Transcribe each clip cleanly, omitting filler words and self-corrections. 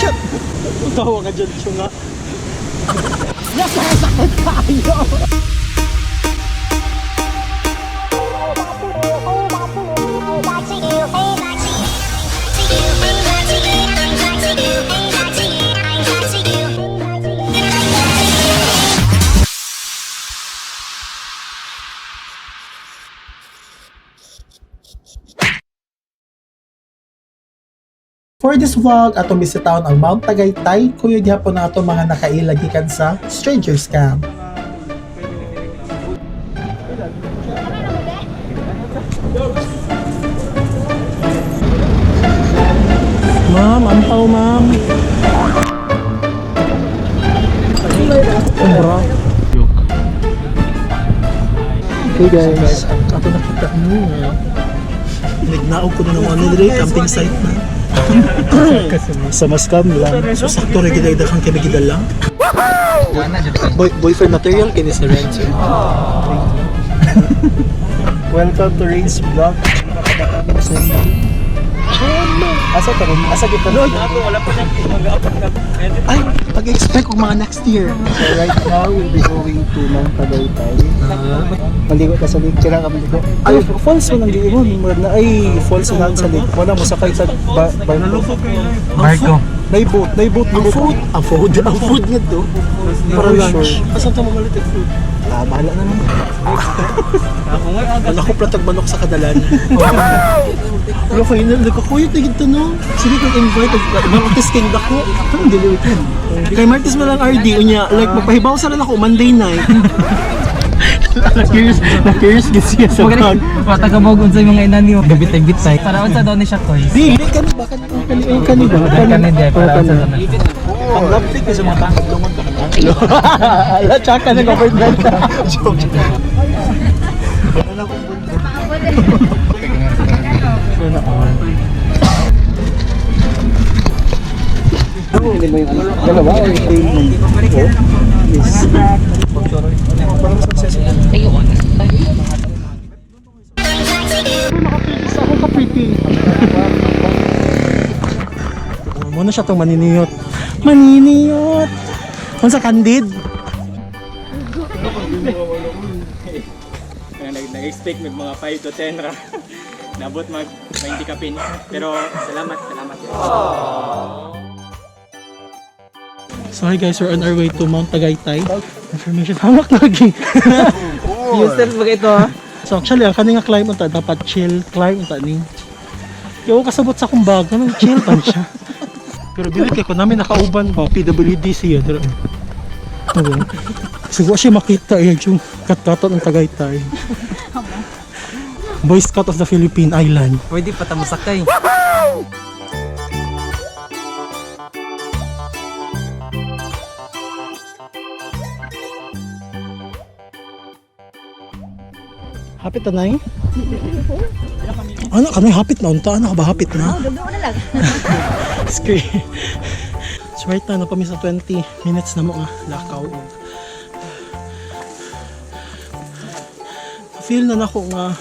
Shit! Tawa ka dyan, tsunga. Nasasakit tayo! For this vlog, atong bisitahon ang Mount Tagaytay, kuyo gihapon na ato mga nakaila gikan sa Strangers Camp. Ma'am, ampaw, ma'am. Umbra. Hey guys, ato nakita mo. Nagnaog ko na ng ano diri, camping site na. Sa maskam lang. So sakto ra gid kang kami gidala. Boyfriend material kini si Renzo. Welcome to Rain's Vlog. Asa ta ron? Asa kita ron? Ay, pag-expect og mga next year. So right now, we'll be going to Mount Tagaytay. Maligo ta sa lake. Kailangan ka maligo. Ay, falls mo nang giingon. Murag na ay falls na lang sa lake. Wala mo sakay sa barko. Barko. Nay boat, nay boat, Ang food, ang food, ang food nga to. Para lunch. Asa ta mamalit ang food? Ah, bahala na lang. Wala ko platag manok sa kadalan. Wala ko yun, nagkakuyot na gito no. Sige kong invite, Martes king dako. Anong dili weekend? Kay Martes man lang RD, unya, like magpahibaw sa lang ako Monday night. Na-curious, na-curious gid siya sa vlog. Matagabog unsay mga ina niyo. Gabitay-bitay. Para unsa daw ni siya koy. Di, di, kani ba? Kani, kani, kani ba? Kani di para unsa daw na. Ang lovely kasi mga tangkad lungon ka na. Ala, tsaka na government. Joke. Dalawa or yung Yes. Parang successful. Sa ako ka pretty. Muna siya tong maniniyot. Maniniyot! Unsa candid? Kaya nag-expect mag mga 5 to 10 ra. Nabot mag 20 kapin. Pero salamat, salamat. So hi guys, we're on our way to Mount Tagaytay. Information hawak lagi. Yung steps ba ito ha? So actually, ang kaninga climb unta dapat chill climb unta ni. Yo kasabot sa akong bag, anong chill pa siya. Pero bilit kay ko namin nakauban ba PWD siya pero. Okay. Siguro siya makita eh, yung katkatot ng Tagaytay. Boy Scout of the Philippine Island. Pwede pa ta mosakay. Hapit na nay? Ano kanay hapit na unta? Ano ka ba hapit na? Doon na lang. Screen. So right now, napami sa 20 minutes na mo nga lakaw. Feel na nako nga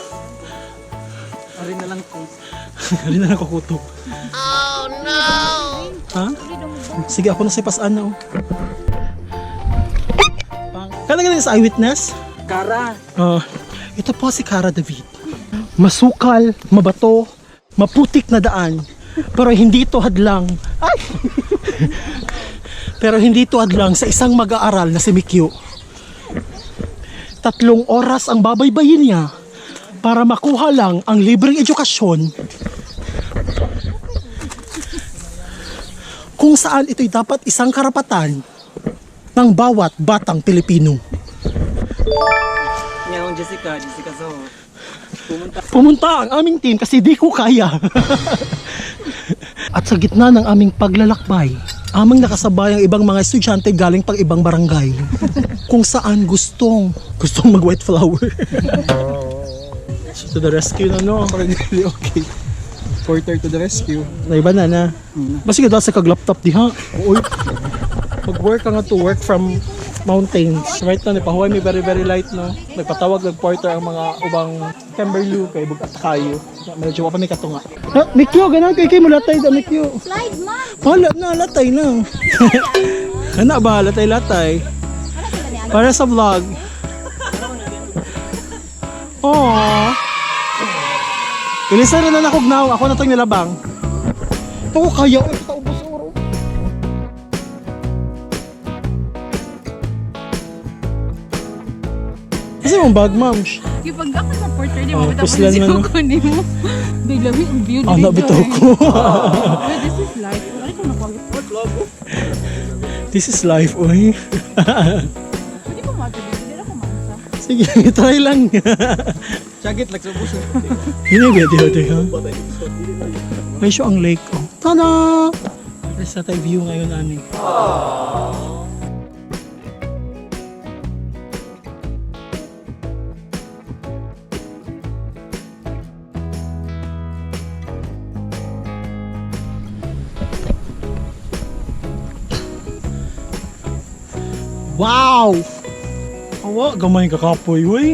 Ari na lang ko. Ari na lang ko kutob. Oh no! Ha? Sige, ako na sa pasaan na oh. Kana ganun sa eyewitness? Kara. Ah, ito po si Cara David. Masukal, mabato, maputik na daan. Pero hindi ito hadlang. Ay! Pero hindi ito hadlang sa isang mag-aaral na si Mikyo. 3 oras ang babaybayin niya para makuha lang ang libreng edukasyon kung saan ito'y dapat isang karapatan ng bawat batang Pilipino. Nya akong Jessica, Jessica so. Pumunta. Pumunta ang aming team kasi di ko kaya. At sa gitna ng aming paglalakbay, aming nakasabay ang ibang mga estudyante galing pang ibang barangay. Kung saan gustong mag white flower. So to the rescue na no. Okay. Porter to the rescue. Naiba na na. Basta ka sa kag laptop diha. Uy. Mag-work ka nga to work from mountains. Right now, nipahuway mi very very light no. Nagpatawag ng porter ang mga ubang Kimberley kay bugat kayo. Medyo wa pa mi katunga. Ha, Mikyo, ganan kay kay mulatay da Mikyo. Slide man. Wala na, latay na. Kana ba, latay-latay. Para sa vlog. Aww. Bilisan na na now. Ako na itong nilabang. Ito ko kaya. Ay, ito ubos oro. Kasi mong bag, ma'am. Yung pag ako sa porter, di Oh, mo puslan man, no? ko ni mo. Bigla may ang view Ah, dito, nabitaw eh. ko. Oh, this is life. Ay, kung nakuha. This is life, oy. Pwede ko matabi. Hindi na kumansa. Sige, try lang. Chagit lang sa buso. Yun yung video, di ha? May siya ang lake, oh. Tada! There's na tayo view ngayon, ani. Wow! Awa, gamay kakapoy, uy.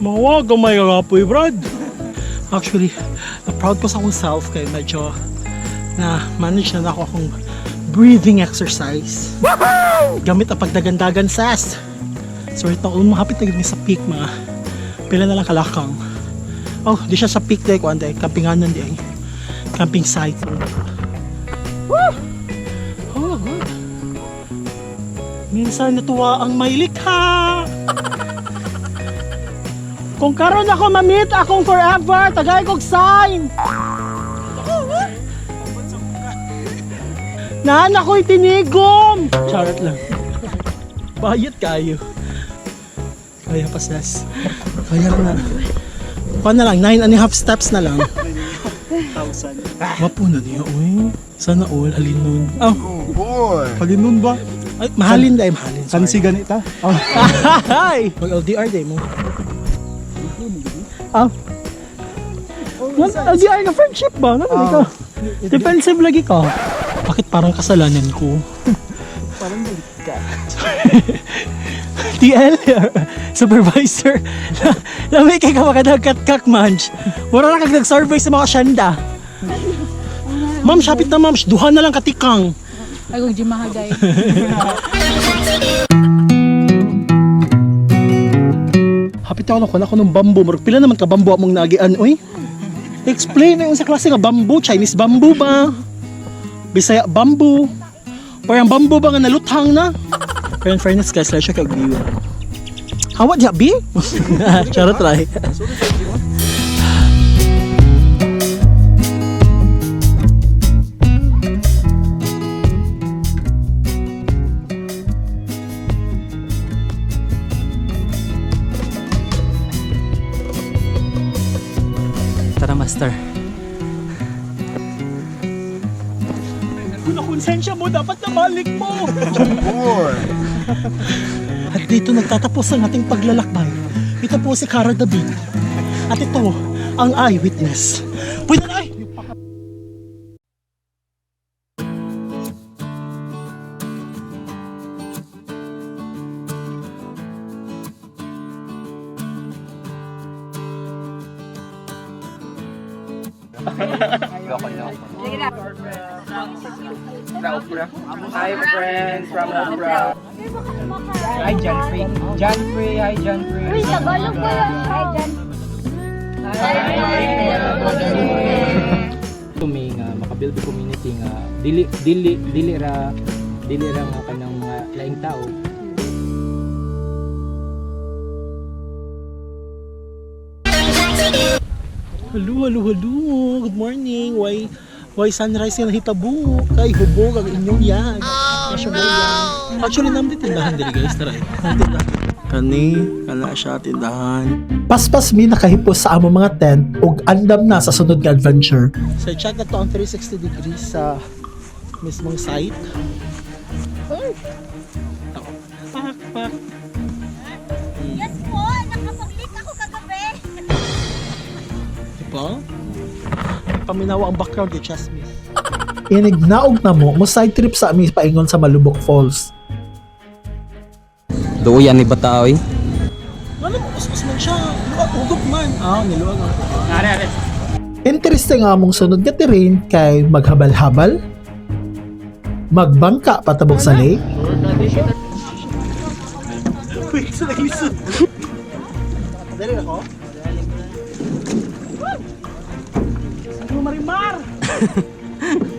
Mawa, gamay kakapoy, brad. Actually, na-proud ko sa akong self kay medyo na manage na ako akong breathing exercise. Gamit ang pagdagandagan sas. So ito, mahapit na gid mi sa peak mga pila na lang kalakang. Oh, di siya sa peak day ko anday, campinganon di ay. Camping site. Woo! Oh, good. Minsan natuwa ang may likha. Kung karon ako ma-meet akong forever, tagay kog sign. Naan ako'y tinigom. Charot lang. Bayot kayo. Kaya pa sis. Kaya na. Kuha na lang, 9.5 steps na lang. Thousand. Wapo na niya, uy. Sana all, halin nun. Oh, Boy! Pag nun ba? Ay, mahalin dahil, mahalin. Sorry. Kansi ganita? Oh. Hi! Mag-LDR day mo. Ah. LDR na friendship ba? Ano ka? Defensive lagi ka. Bakit parang kasalanan ko? Parang galit ka. TL, supervisor. Lamay kay ka makadagkat manch. Mura na kag nag-survey sa mga syanda. Ma'am, sapit na ma'am. Duha na lang katikang. Ay, kung jimahagay. Hapit ako nakuha ako ng bamboo. Murag pila naman ka bamboo among naagian, oy. Explain na yung sa klase nga bamboo, Chinese bamboo ba? Bisaya bamboo. Or ang bamboo ba nga naluthang na? Pero in fairness guys, like siya kag view. Hawa diya, bi? Charot ray. Tara master. Kung nakonsensya mo, dapat namalik mo. At dito nagtatapos ang ating paglalakbay. Ito po si Cara David. At ito ang eyewitness. Pwede na ay! Hi friends from Oprah. Hi John Free. John Free, hi John Free. Uy, Tagalog ba yun? Hi, Jan. Kami nga makabuild the community nga dili dili dili ra dili ra nga kanang mga laing tao. Hello, hello, hello. Good morning. Why sunrise nga nahitabo? Kay hubog ang inyong yan. Oh, no! Actually, namin tindahan diri guys. Tara eh. Namin tindahan. Kani, kana siya tindahan. Paspas mi nakahipos sa among mga tent ug andam na sa sunod nga adventure. So check na to ang 360 degrees sa mismong site. Ay! Tako. Pak, pak. Yes po, nakapag-link ako kagabi. Diba? Paminawa ang background kay Chasmis. Inig naog na mo, mo side trip sa ami paingon sa Malubok Falls. Duoyan ni bata oy. Ano mo, uskus man siya. Luwag, ugop man. Ah, niluwag ako. Are, are. Interesting nga among sunod nga terrain kay maghabal-habal, Magbangka patabok sa lake? Wait, sa naglisod. Dali ako. Ano marimar?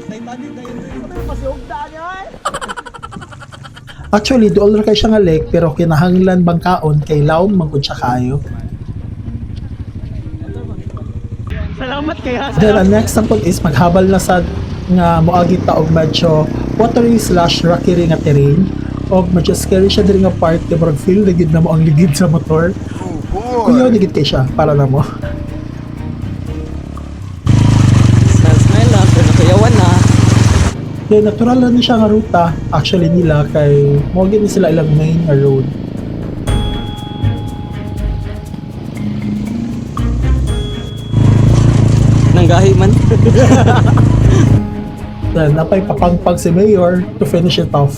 Titanic na yun. Sabi mo kasi hugdaan niya eh. Actually, duol ra kay siya nga lake pero kinahanglan bangkaon kay lawom man gud siya kaayo. Salamat kaya. Then ang next sample is maghabal na sa nga moagi ta og medyo watery/rocky nga terrain og medyo scary siya diri nga part kay murag feel na gid na mo ang ligid sa motor. Kuyaw na gid kay siya para na mo. Smile, smile lang. Pero kuyawan na. Then natural lang ni siya nga ruta actually nila kay mo gid ni sila ilang main nga road. Nanggahi man. Then napay papangpag si Mayor to finish it off.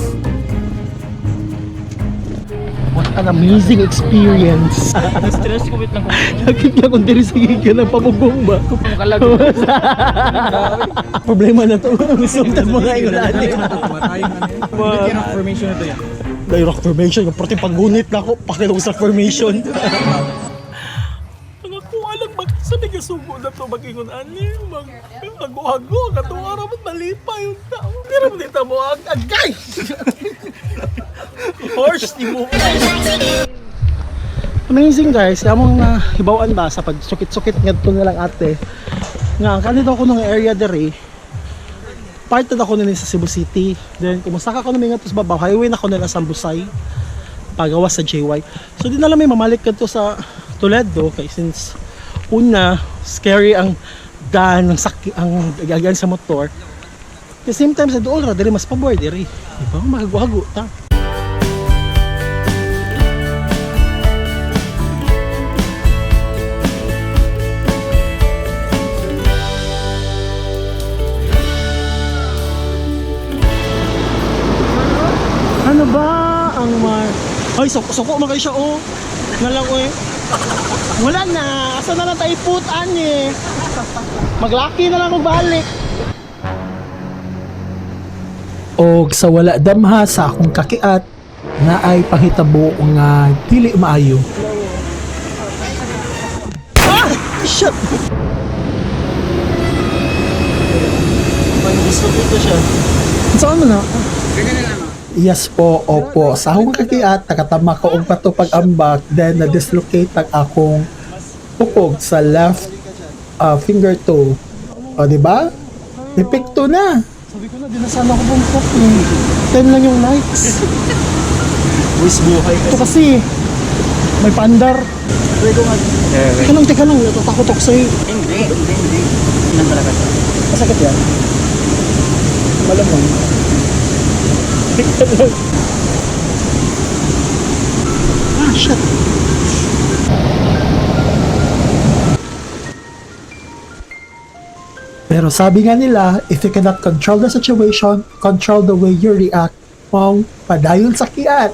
What an amazing experience. Stress ko, wait lang. Sakit lang kung diri sa gigil ng pamugong ba. Kalag. Problema na to. Gusto mga ingon ani. Formation na to yan. Dahil rock formation, yung protein paggunit na ako, pakilong sa formation. Ang ako alang bak sa nagasugo na to magingon ani, mag hago-hago katong araw mo't malipa yung tao. Pero mo dito mo ang agay. Horse ni mo. Amazing guys, among na hibawan ba sa pagsukit-sukit ngadto na lang ate. Nga ang kanito ako ng area dere, part na ako nila sa Cebu City. Then, kumusaka ko namin nga sa babaw, highway na ako nila sa Busay, pagawas sa JY. So, di na lang may mamalik ka to sa Toledo, kay since una, scary ang daan ng saki, ang gagawin sa motor. At the same time, sa dool ra, diri mas pabor, diri. Di ba? Maghago ta. Ano ba ang mar... Ay, suko, suko man kayo siya, oh. Nalang, oy. Wala na. Asa na lang tayo put, ani. Maglaki na lang kung balik. Og sa wala damha sa akong kakiat na ay panghitabo nga dili maayo. Ah! Shit! Gusto ko siya. Saan mo na? Yes po, opo. Sa akong kakiat, nakatama ko og pato pag-ambak, then na-dislocate ang akong pupog sa left finger toe. O, di ba? Epekto na. Sabi ko na, di na sana ako bumtok eh. 10 lang yung likes. Wis buhay. Ito kasi, may pandar. Teka lang, natatakot ako sa'yo. Hindi, hindi, hindi. Hindi talaga siya. Masakit yan. Malamang. Teka lang. Ah, shit. Pero sabi nga nila, if you cannot control the situation, control the way you react. Pong, padayon sa kiat.